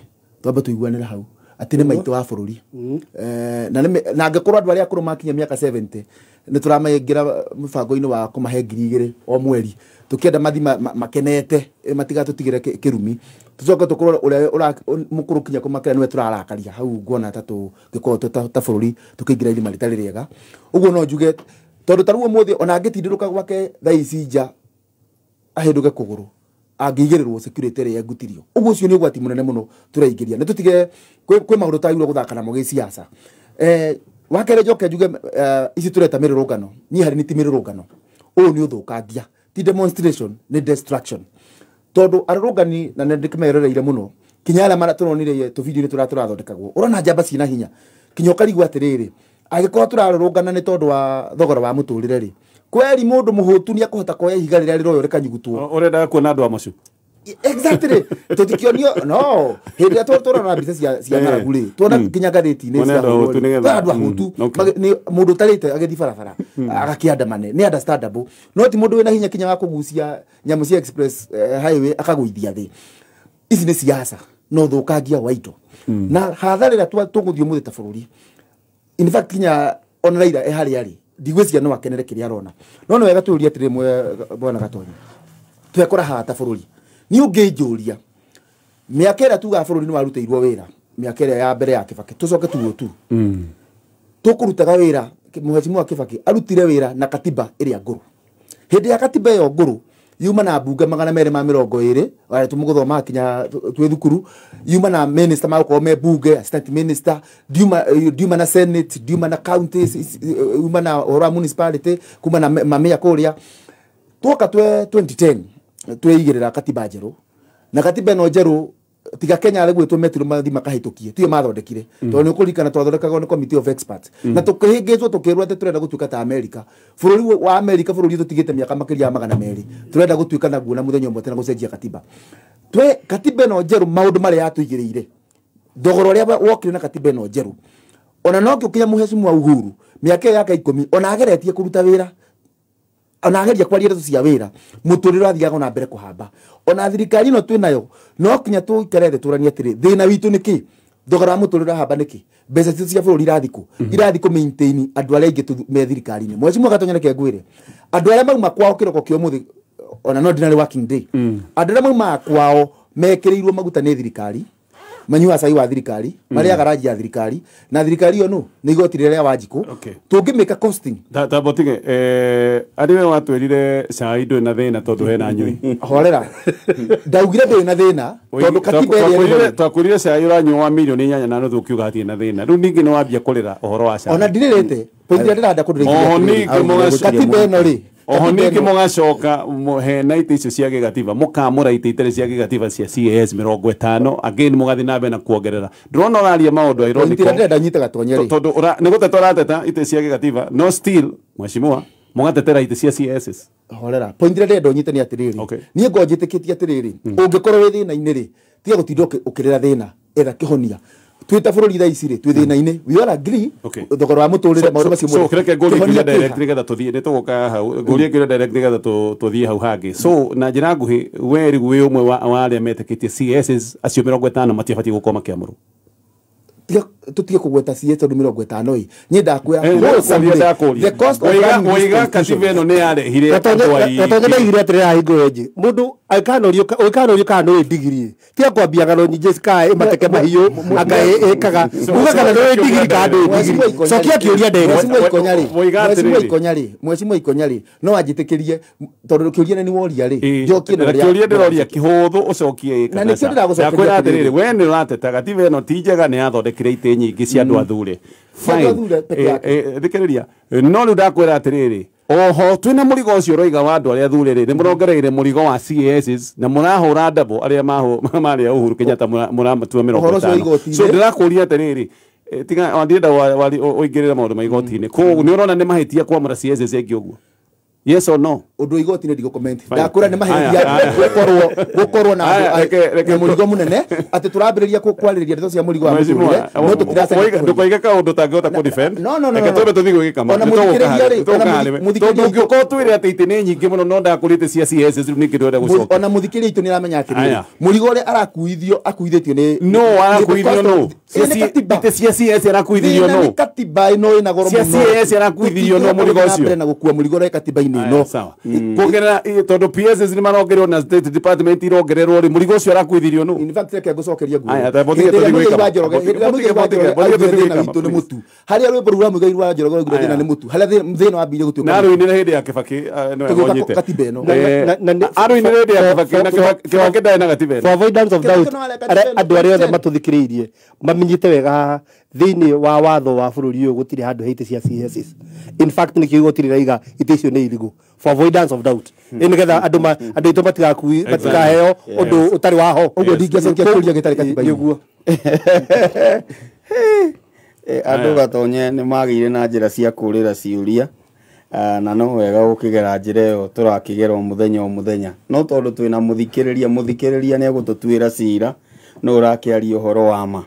Twambe tuiguanĩre hau atĩ nĩ maitũ wa bũrũri. Na angĩkorwo andũ arĩa akũrũ makinya mĩaka 70 nĩ tũramaingĩra mũbango-inĩ wa kũmahe 2,000 o mweri, tũkĩenda mathi makenete, matigatũtigĩre kĩrumi, tũcoke tũkorwo ũrĩa mũkũrũ kinya kũmakĩra nĩwe tũrarakaria hau. Nguona ta tũngĩkorwo ta bũrũri tũkĩingĩra irima rĩtarĩ rĩega. Ũguo no njuge tondũ ta rĩu ũmũthĩ ona angĩtindĩrũka gwake thaa ici nja ahĩndũke kũgũrũ, angĩigĩrĩrwo security ĩrĩa engutirio. Ũguo ũcio nĩ ũgwati mũnene mũno tũraingĩria. Nĩ tũtige kwĩ maũndũ tagĩrĩirwo gũthaka namo gĩsiasa. Wa kerĩ njoke njuge ici tũreta mĩrũrũngano, niĩ harĩ nĩ ti mĩrũrũngano, ũyũ nĩ ũthũkangia, ti demonstration, nĩ destruction. Tondũ arũrũngani na nĩ ndĩkĩmeroreire mũno kinya arĩa tũronire tũbindio-inĩ tũrĩa tũrathondekagwo, ũrona njamba ciĩna hinya kinya ũkarigwo atĩrĩrĩ, angĩkorwo tũrarũrũngana nĩ tondũ wa thogora wa mũtũrĩre rĩ, kweri mũndũ mũhũtu nĩ akũhota kuoya ihiga rĩrĩa rĩroywo rĩkanyugutwo. Ũrendaga kuona andũ a mũciĩ. Exactly. Tũtikĩonio no hĩndĩ ĩrĩa tũrona mbica cia ng'aragu rĩ, tuona nginya ngathĩti-inĩ cia andũ ahũtu, nĩ mũndũ ũtarĩte agĩthiĩ barabara agakĩandamane, nĩ understandable, no ti mũndũ wĩna hinya kinya wa kũgucia nyamũ cia express highway akagũithia thĩ. Ici nĩ siasa na ũthũkangia wa indo. Na hathara ĩrĩa tũgũthiĩ ũmũthĩ ta bũrũri, in fact kinya ona Raila e harĩa arĩ, ndigwĩciria no akenere kĩrĩa arona. No nĩ wega tũyũrie atĩrĩ, bwana Gatonyi, twekora haha ta bũrũri, niĩ ũngĩnjũria mĩaka ĩrĩa tugaga bũrũri nĩ warutĩirwo wĩra, mĩaka ĩrĩa ya mbere ya Kibaki, tũcoke tuo tu tũkũrutaga wĩra, Mheshimiwa Kibaki arutire wĩra na katiba ĩrĩa ngũrũ. Hĩndĩ ya katiba ĩyo ngũrũ yuma na mbunge 220 arĩa tũmũgũthoma kinya twĩ thukuru, yuma na minister magũkorwo me bunge, assistant minister, ndiuma na senate, ndiuma na counties, yuma na ũhoro wa municipality, kuma na mamea kũrĩa. Twoka twe 2010 tweigĩrĩra katiba njerũ, na katiba ĩno njerũ tiga Kenya arĩ gwĩtwo metirwo mathi makahĩtũkie, tiyo mathondekire, tondũ nĩ ũkũririkana twathondekagwo nĩ committee of experts, na tũkĩhĩngĩcwo tũkĩrwo atĩ tũrenda gũtuĩka ta America. Bũrũri wa America, bũrũri tũtigĩte mĩaka makĩria ya 200, tũrenda gũtuĩka naguo na mũthenya ũmwe tena gũcenjia katiba. Twe katiba ĩno njerũ maũndũ marĩa yatũigĩrĩire, thogora ũrĩa wokire na katiba ĩno njerũ, ona no ngĩũkinya Mheshimiwa Uhuru mĩaka ĩyo yake 10 ona ageretie kũruta wĩra, ona ageria kwaria ndeto cia wĩra, mũtũrĩre ũrathiaga na mbere kũhamba. Ona thirikari ĩno twĩ nayo no kinya tũikare thĩ tũranie atĩrĩ, thĩna witũ nĩ kĩ? Thogora wa mũtũrĩre ũrahamba nĩkĩ? Mbeca citũ cia bũrũri irathiĩ kũ? Irathiĩ kũ maintain andũ arĩa aingĩ me thirikari-inĩ. Mheshimiwa Gatonyi reke ngwĩre, andũ arĩa mauma kwao kĩroko kĩa ũmũthĩ, ona no ordinary working day, andũ arĩa maumaga kwao mekĩrĩirwo maguta nĩ thirikari, manyuaga cai wa thirikari, marĩaga ranji ya thirikari, na thirikari ĩyo nũ nĩ igoti rĩrĩa rĩa Wanjikũ. Tũngĩmĩka costing Tabotige arĩ we watwĩrire cai ndũrĩ na thĩna tondũ hena nyui. Horera, ndaugire ndũrĩ na thĩna tondũ katiba ĩrĩa twakwĩrire cai ũranyua wa milioni 8.5 ũkiuga hatirĩ na thĩna. Rĩu ningĩ nĩ wambia kũrĩra ũhoro wa cai. Ona ndirĩrĩte point ĩrĩa ndĩrenda kũndũrĩkia katiba ĩno rĩ, oho ningĩ mũgacoka hena itĩ icio cia gĩgatiba, mũkamũra itĩ itarĩ cia gĩgatiba cia CAS 50, again mũgathiĩ na mbere na kuongerera. Ndĩrona ũraria maũndũ ironical. Ndĩrenda nyite Gatonyi rĩ, tondũ nĩ gũteta ũrateta itĩ cia gĩgatiba, no still mheshimiwa mũgatetera itĩ cia CAS. Horera, point ĩrĩa ndĩrenda ũnyite nĩ atĩrĩrĩ, niĩ ngo njĩtĩkĩtie atĩrĩrĩ, ũngĩkorwo wĩ thĩna-inĩ rĩ, tiga gũtinda ũkĩrĩra thĩna, etha kĩhonia. Twĩ ta bũrũri thaa ici rĩ, twĩ thĩna-inĩ, we all agree thogora wa mũtũrĩre maũndũ macio mothe. So kĩreke ngũrie kĩũria direct nĩgetha tũthiĩ, nĩ tũgũka hau, ngũrie kĩũria direct nĩgetha tũthiĩ hau hangĩ. So na njĩra nguhĩ, we rĩu wĩ ũmwe wa arĩa metĩkĩtie CAS acio 50 matiabatiĩ gũkorwo makĩamũrwo. Tũtige kũgweta CS tondũ 50 ĩ, niĩ ndakwĩra the cost of running this Waiga katiba ĩno nĩ yarehire andũ aingĩ. Gatonyi ndaigire atĩrĩ haha hingo ĩngĩ, mũndũ angĩkanorio kana nĩ ndigiri, tiga kwambia ng'ano nyingĩ cikae mateke mahiũ anga ĩkaga uga kana nĩ ndigiri kana ndũĩ ndigiri, cokia kĩũria direct. Mheshimiwa Ikonya rĩ, no anjĩtĩkĩrie tondũ kĩũria nĩ woria rĩ, njokie na ũrĩa kĩũria ndĩroria kĩhũthũ ũcokie ĩ Na nĩkĩo ndĩragũcokeria Ndakwĩra atĩrĩrĩ, we nĩ ũrateta katiba ĩno ti njega, nĩ yathondekire itĩ nyingĩ cia andũ athure. Fine. Thikĩrĩria, no rĩu ndakwĩra atĩrĩrĩ, oho twĩna mũrigo ũcio ũroiga wa andũ arĩa athure rĩ, nĩ mũrongereire mũrigo wa CAS na mũrahũra ndabo arĩa marĩ a Uhuru Kenyatta mũramatua 50. So ndĩrakũria atĩrĩrĩ, tiga ndirenda ũingĩrĩre maũndũ ma igoti-inĩ, koguo nĩ ũrona nĩ mahĩtia kwamũra CAS ĩngĩ ũguo? Yes or no? Undu igoti nĩ ndigũ-comment. Ndakũra nĩ mahĩtia gũkorwo na mũrigo mũnene atĩ tũrambĩrĩria kwarĩrĩria ndeto cia mũrigo wa mũtũrĩre no tũtiracaria ndũkoige kaũndũ ũtangĩhota kũ-defend. No, no, no, Reke no. twambe tũthiĩ gwĩka Ona mũthikĩrĩria rĩ, ona mũthikĩrĩria tondũ ũngĩũka ũtwĩre atĩ itĩ nĩ nyingĩ mũno no ndakũrĩte cia CS rĩu nĩkĩ ndĩrenda gũcokia. Ona mũthikĩrĩria itũ nĩ aramenya atĩrĩrĩ, Aya. mũrigo ũrĩa arakuithio akuithĩtio nĩ No arakuithio no. Ĩ nĩ katiba. Itĩ cia CS arakuithirio Thĩna no. nĩ katiba ĩno ĩna goro Cia mũno. CS arakuithirio no mũrigo Tũtingĩhota ũcio. mbere na gũkua mũrigo ũrĩa katiba-inĩ Aya, ĩno. sawa. Kuongerera tondũ PSs nĩ marongererwo na State Department irongererwo rĩ, mũrigo ũcio arakuithirio no. In fact, reke ngũcokerie nguo. Aya, ta mũtige Hĩndĩ ĩrĩa tũthiĩ Muigai gwĩka wa Njoroge, hĩndĩ ĩrĩa Muigai wa Njoroge Mũtige augire tũthiĩ thĩna gwĩka witũ nĩ please. mũtu. Harĩa rwĩmbo rũu rwa Muigai wa Njoroge rwaugire Aya. thĩna nĩ mũtu. Harĩa thĩna wambĩrĩirie gũtuĩka Na mũtu. arũinĩre hĩndĩ ya Kibaki, nĩwe Tũgĩũka wonyite. katiba ĩno. Arũinĩre hĩndĩ ya Kibaki na Kibaki ndarĩ na gatiba ĩno. For avoidance of Kĩrĩa doubt, kĩno areka katiba ĩno andũ arĩa othe 2010. matũthikĩrĩirie mamenyite wega haha thĩinĩ wa watho wa bũrũri ũyũ gũtirĩ handũ he itĩ cia CSs. In fact, nĩkĩo igoti rĩraiga itĩ icio nĩ irigũ for avoidance of doubt. Ĩ nĩgetha andũ andũ aitũ matikaheo ũndũ ũtarĩ wa ho. Ũguo ndingĩacokia kĩũria gĩtarĩ katiba-inĩ. Nĩguo. Andũ Gatonye nĩ magĩire na njĩra cia kũrĩra ciũria, na no wega gũkĩgera njĩra ĩyo tũrakĩgera o mũthenya o mũthenya, no tondũ twĩna mũthikĩrĩria nĩ egũtũtuĩra cira no ũrakĩaria ũhoro wa ma.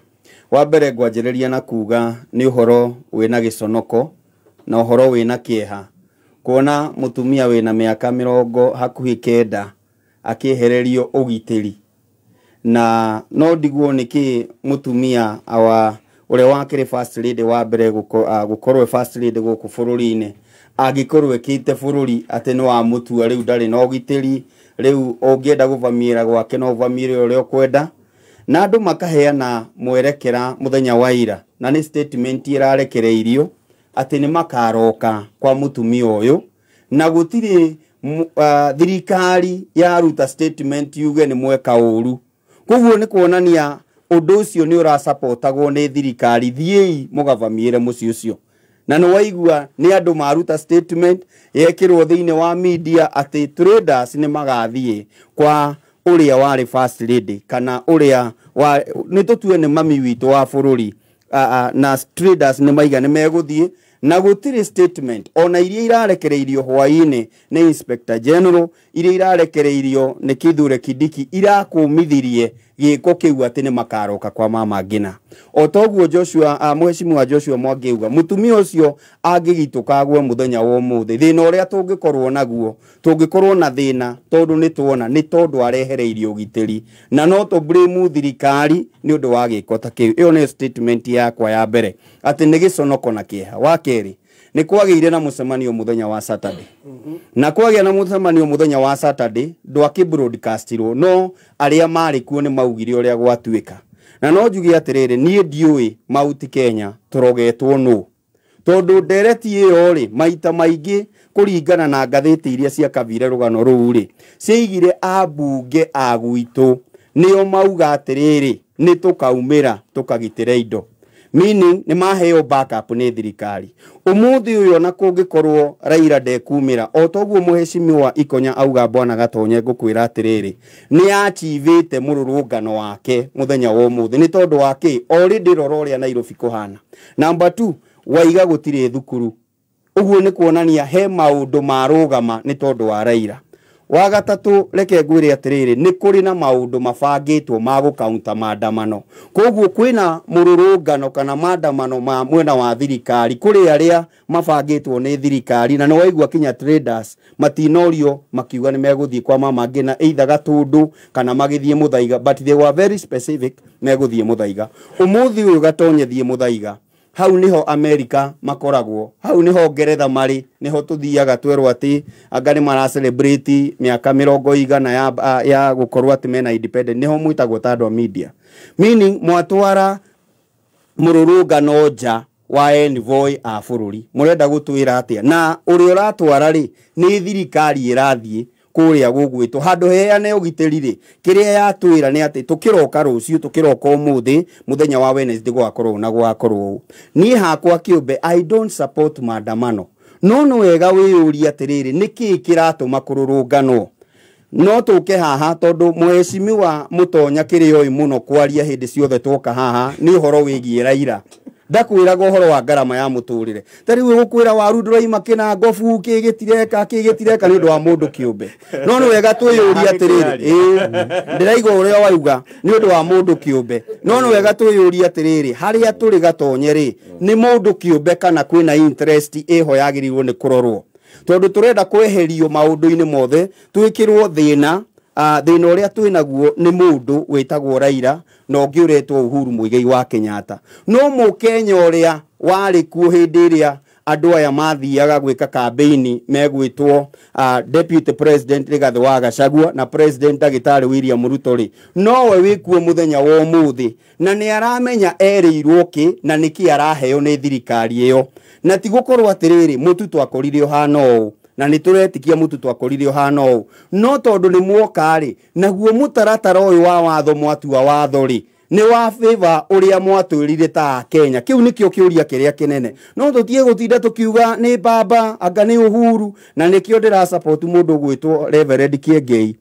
Wa mbere ngwanjĩrĩria na kuga nĩ ũhoro wĩna gĩconoko na ũhoro wĩna kĩeha kuona mũtumia wĩna mĩaka mĩrongo hakuhĩ kenda akĩehererio ũgitĩri, na no ndigwo nĩkĩ mũtumia awa ũrĩa wakĩrĩ first lady wa mbere gũkorwo first lady gũkũ bũrũri-inĩ angĩkorwo ĩkĩte bũrũri atĩ nĩ wamũtua rĩu ndarĩ na ũgitĩri, rĩu ũngĩenda gũvamiĩra gwake no ũvamiĩre ũrĩa ũkwenda, na andũ makaheana mwerekera mũthenya wa ira, na nĩ statement ĩrarekereirio atĩ nĩ makaroka kwa mũtumia ũyũ, na gũtirĩ thirikari yaruta statement yuge nĩ mweka ũru. Koguo nĩ kuonania ũndũ ũcio nĩ ũrasapotagwo nĩ thirikari, thiĩi mũgavamiĩre mũciĩ ũcio. Na nĩ waigua nĩ andũ maruta statement yekĩrwo thĩinĩ wa media atĩ traders nĩ magathiĩ kwa ũrĩa warĩ first lady kana ũrĩa wa nĩ tũtue nĩ mami witũ wa bũrũri, na traders nĩ maiga nĩ megũthiĩ, na gũtirĩ statement ona iria irarekereirio hwaĩ-inĩ nĩ Inspector General, iria irarekereirio nĩ Kithure Kindiki irakũmithirie gĩko kĩu atĩ nĩ makaroka kwa Mama Ngina. O toguo Joshua, mheshimiwa Joshua Mwangi auga mũtumia ũcio angĩgitũka agwe mũthenya wa ũmũthĩ, thĩna ũrĩa tũngĩkorwo naguo, tũngĩkorwo na thĩna tondũ nĩ tuona nĩ tondũ arehereirio ũgitĩri, na no tũ blame thirikari nĩ ũndũ wa gĩko ta kĩu. Ĩyo nĩ statement yakwa ya mbere atĩ nĩ gĩconoko na kĩeha. Wa kerĩ, nĩ kwagĩire na mũcemanio mũthenya wa Saturday, na kwagĩa na mũcemanio mũthenya wa Saturday ndwakĩ broadcastirwo, no arĩa marĩ kuo nĩ maugire ũrĩa gwatuĩka. Na no njuge atĩrĩrĩ, niĩ ndiũĩ Mount Kenya tũrogetwo nũ, tondũ ndereti ĩyo rĩ maita maingĩ kũringana na ngathĩti iria ciakabire rũgano rũu rĩ, ciaigire ambunge a gwitũ nĩo mauga atĩrĩrĩ, nĩ tũkaumĩra tũkagitĩre indo, meaning nĩ maheo backup nĩ thirikari. Ũmũthĩ ũyũ ona kũngĩkorwo Raila ndekumĩra, o toguo mheshimiwa Ikonya auga bwana Gatonye, ngũkwĩra atĩrĩrĩ, nĩ achivĩte mũrũrũngano wake mũthenya wa ũmũthĩ nĩ tondũ wa kĩ? Already rora ũrĩa Nairobi kũhana. Number 2, waiga gũtirĩ thukuru, ũguo nĩ kuonania he maũndũ marũgama nĩ tondũ wa Raila. Wa gatatũ, reke ngwĩre atĩrĩrĩ, nĩ kũrĩ na maũndũ mabangĩtwo ma gũkaunta maandamano, koguo kwĩna mũrũrũngano kana maandamano ma mwena wa thirikari, kũrĩ arĩa mabangĩtwo nĩ thirikari, na nĩ waigua kinya traders matinorio makiuga nĩ megũthiĩ kwa Mama Ngina either Gatũndũ kana magĩthiĩ Mũthaiga, but they were very specific megũthiĩ Mũthaiga. Ũmũthĩ ũyũ Gatonye thiĩ Mũthaiga, hau niho America makoragwo, hau niho Ngeretha marĩ, niho tuthiaga twerwo atĩ anga nĩ mara celebrate mĩaka mĩrongo igana ya gũkorwo atĩ mena independent, niho mwĩtagwo ta andũ a media, meaning mwatwara mũrũrũngano nja wa envoy a bũrũri, mũrenda gũtwĩra atĩa? Na ũrĩa ũratwara rĩ nĩ thirikari ĩrathiĩ kũrĩa gũgwĩtwo handũ heane ũgitĩri rĩ, kĩrĩa yatwĩra nĩ atĩ tũkĩroka rũciũ, tũkĩroka ũmũthĩ mũthenya wa Wednesday gwakorwo na gwakorwo ũũ. Niĩ hakwa kĩũmbe I don't support maandamano, no nĩ wega wĩyũrie atĩrĩrĩ, nĩkĩĩ kĩratũma kũrũrũnganwo? No tũke haha tondũ mheshimiwa Mũtonya kĩrĩa oĩ mũno kwaria hĩndĩ ciothe twoka haha nĩ ũhoro wĩgiĩ Raila. Ndakwĩraga ũhoro wa ngarama ya mũtũrĩre. Ta rĩu ũgũkwĩra waru ndũraima kĩna ngobu kĩgĩtireka kĩgĩtireka nĩ ũndũ wa mũndũ kĩũmbe. No nĩ wega twĩyũrie atĩrĩrĩ, ĩĩ ndĩraigua ũrĩa wauga nĩ ũndũ wa mũndũ kĩũmbe. No nĩ wega twĩyũrie atĩrĩrĩ, harĩa tũrĩ gatonye rĩ, nĩ mũndũ kĩũmbe kana kwĩna interest ĩho yagĩrĩirwo nĩ kũrorwo. Tondũ tũrenda kweherio maũndũ-inĩ mothe, twĩkĩrwo thĩna. Thĩna ũrĩa twĩnaguo nĩ mũndũ wĩtagwo Raila na ũngĩ ũretwo Uhuru Muigai wa Kenyatta. No mũkenya ũrĩa warĩ kuo hĩndĩ ĩrĩa andũ aya mathiaga gwĩka campaign megwĩtwo Deputy President Rigathi wa Gachagua na President Ndagĩtarĩ William Ruto rĩ, nowe wĩkuo mũthenya wa ũmũthĩ na nĩ aramenya erĩirwo kĩ na nĩkĩ araheo nĩ thirikari ĩyo. Na ti gũkorwo atĩrĩrĩ mũtu twakorire ũhana ũũ na nĩ tũretikia mũtu twakorire ũhana ũũ, no tondũ nĩ mwoka rĩ, naguo mũtaratara ũyũ wa watho mwatua watho rĩ nĩ wa favor ũrĩa mwatwĩrire ta Kenya. Kĩu nĩkĩo kĩũria kĩrĩa kĩnene. No tũtige gũtinda tũkiuga nĩ baba anga nĩ Uhuru, na nĩkĩo ndĩra support mũndũ ũgwĩtwo Reverend Kiengei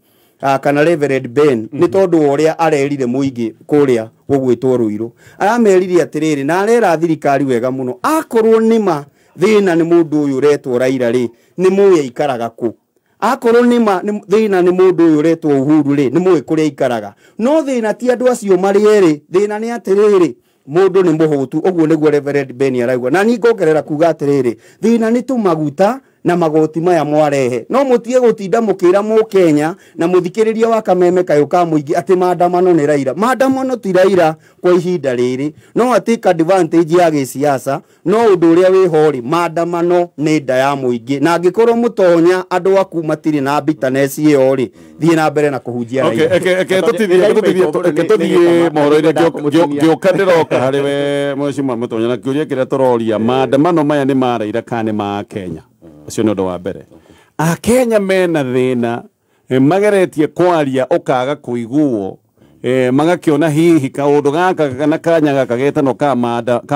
kana Reverend Ben nĩ tondũ wa ũrĩa arerire mũingĩ kũrĩa gũgwĩtwo Ruiru. Aramerire atĩrĩrĩ na arera thirikari wega mũno, akorwo nĩma thĩna nĩ mũndũ ũyũ ũretwo Raila rĩ, nĩ mũĩ aikaraga kũ. Akorwo nĩma thĩna nĩ mũndũ ũyũ ũretwo Uhuru rĩ, nĩ mũĩ kũrĩa aikaraga. No thĩna ti andũ acio marĩ erĩ, thĩna nĩ atĩrĩrĩ mũndũ nĩ mũhũtu. Ũguo nĩguo Reverend Ben arauga. Na niĩ ngongerera kuga atĩrĩrĩ, thĩna nĩ tũmaguta na magoti maya mwarehe. No mũtige gũtinda mũkĩra mũkenya na mũthikĩrĩria wa kameme kayũ ka mũingĩ atĩ maandamano nĩ Raila. Maandamano ti Raila kwa ihinda rĩrĩ, no atake advantage ya gĩsiasa. No ũndũ ũrĩa wĩho rĩ, maandamano nĩ nda ya mũingĩ, na angĩkorwo mũtonya andũ aku matirĩ na bitterness ĩyo rĩ, thiĩ na mbere na kũhunjia Raila. Eke tũthiĩ mohoro-inĩ ngĩũka ndĩroka harĩ we Mheshimiwa Mũtonya na kĩũria kĩrĩa tũroria, maandamano maya nĩ ma Raila kana nĩ ma Kenya? Ũcio nĩ ũndũ wa mbere. Akenya mena thĩna, mageretie kwaria ũkaga kũiguo, magakĩona hihi kaũndũ gaka kana kanya gaka getano ka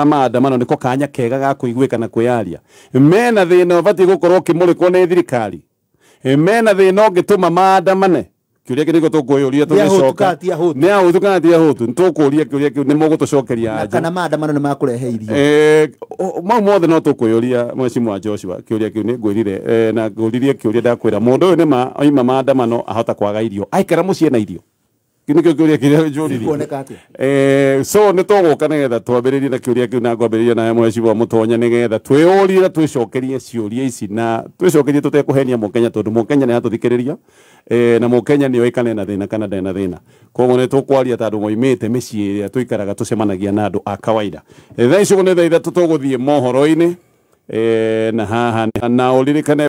maandamano nĩko kanya kega ga kũiguĩka na kwĩyaria. Mena thĩna ũbatiĩ gũkorwo ũkĩmũrĩkwo nĩ thirikari. Mena thĩna ũngĩtũma maandamane. Kĩũria kĩu nĩkĩo tũkwĩyũria tũgĩcoka. Nĩ ahũtu kana ti ahũtu? Nĩtũkũria kĩũria kĩu, nĩ mũgũtũcokeria anja. Kana maandamano nĩ makũrehe irio. Mau mothe no tũkwĩyũria Mheshimiwa Joshua kĩũria kĩu nĩ ngwĩrire, na ngũririe kĩũria ndakwĩra mũndũ ũyũ nĩma oima maandamano ahota kwaga irio, aikara mũciĩ na irio. Kĩu nĩkĩo kĩũria kĩrĩa njũririe. So nĩ tũgũka nĩgetha twambĩrĩrie na kĩũria kĩu na ngwambĩrĩria nawe Mheshimiwa Mũtonya nĩgetha twĩyũrie na twĩcokerie ciũria ici na twĩcokerie tũtekũhenia mũkenya, tondũ mũkenya nĩ aratũthikĩrĩria na mũkenya nĩ oĩ kana ena thĩna kana ndarĩ na thĩna. Koguo nĩ tũkwaria ta andũ moimĩte mĩciĩ ĩrĩa tũikaraga tũcemanagia na andũ a kawaida. Thaa ici nĩ thaa 3 tũgũthiĩ mohoro-inĩ na haha na ũririkane.